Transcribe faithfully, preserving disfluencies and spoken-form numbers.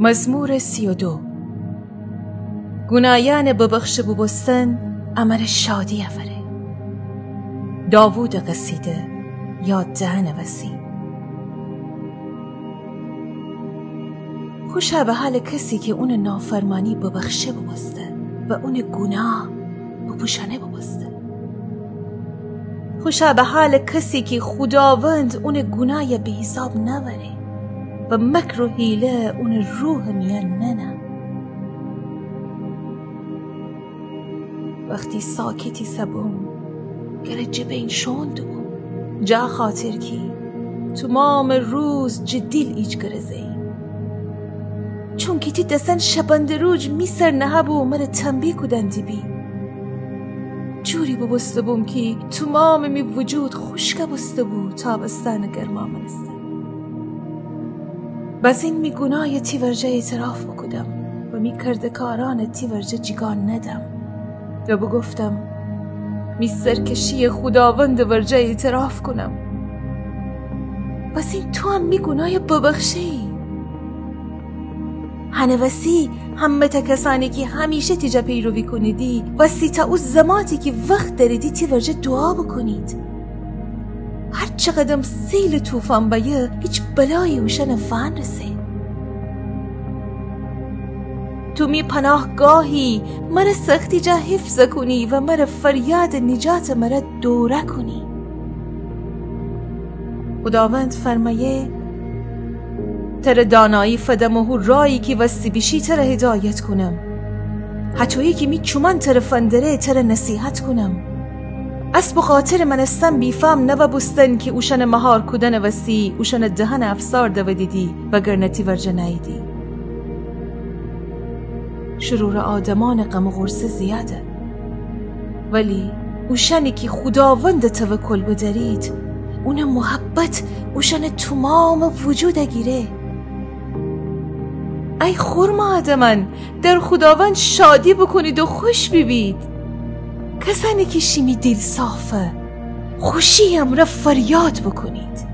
مزمور سی و دو. گونایأنٚ ببخشه بوبوستن امر شادی اوره. داوودٚ قصیده یا دهنٚ وسی. خوشا به حالٚ کسی کی اونٚ نافرمانی ببخشه بوبوسته و اونٚ گوناه بپوشأنه بوبوسته. خوشا به حالٚ کسی کی خوداوند اونٚ گونای به حیساب نأوره و مکر و حیله اونٚ روحٚ میأن نأنه. وختی ساکت ایسه‌بوم، گره جٚه بین شوئون دوبوم، جٚه خاطر کی تومامٚ روز جٚه دیل ایجگره زئیم. چونکی تی دسأن شبنده‌روج می سر نهه‌بو مره تنبیه کودن دیبی. جوری بوبوسته‌بوم کی تومامٚ می وجود خوشک بوسته‌بو تابستأنٚ گرما مأنستن. بزین می گونای تی ورجه اعتراف بوکودم و می کردکارأن تی ورجه جیگا ندم و بوگفتم، می سرکشی خوداوندٚ ورجه اعتراف کونم. بزین تو هم می گونای ببخشه‌یی. هنٚ وسی همه‌تأ کسأنی کی همیشه تی جا پیروی کونیدی، وسی تا او زماتی کی وخت دأریدی تی ورجه دوعا بوکونید. هر چقدم سیلٚ طوفان بأیه، هیچ بلایی اوشأن فأنرسه. تو می پناهگاهی، مره سختی جا حفظ کونی و مره فریادٚ نجاتٚ مره دوره کونی. خوداوند فرمأیه، تره دانایی فدم و هو راهی کی وستی بیشی تره هدایت کونم. هطویی کی می چومأن تره فندره تره نصیحت کونم. اسب و قاطرٚ مأنستن بیفهم نوبوستن کی اوشأنٚ مهار کودنٚ وسی اوشأنٚ دهنٚ افسار دودیدی وگرنه تی ورجه نأییدی. شرورٚ آدمأنٚ غم و غورصه زیاده. ولی اوشأنی کی خوداوندٚ توکل بدأرید، اونٚ محبت اوشأنٚ تومامٚ وجود گیره. ای خرمٚ آدمأن، در خوداوند شادی بوکونید و خوش بیبید. کسأنی کی شیمی دیل صافه، خوشی امرأ فریاد بوکونید.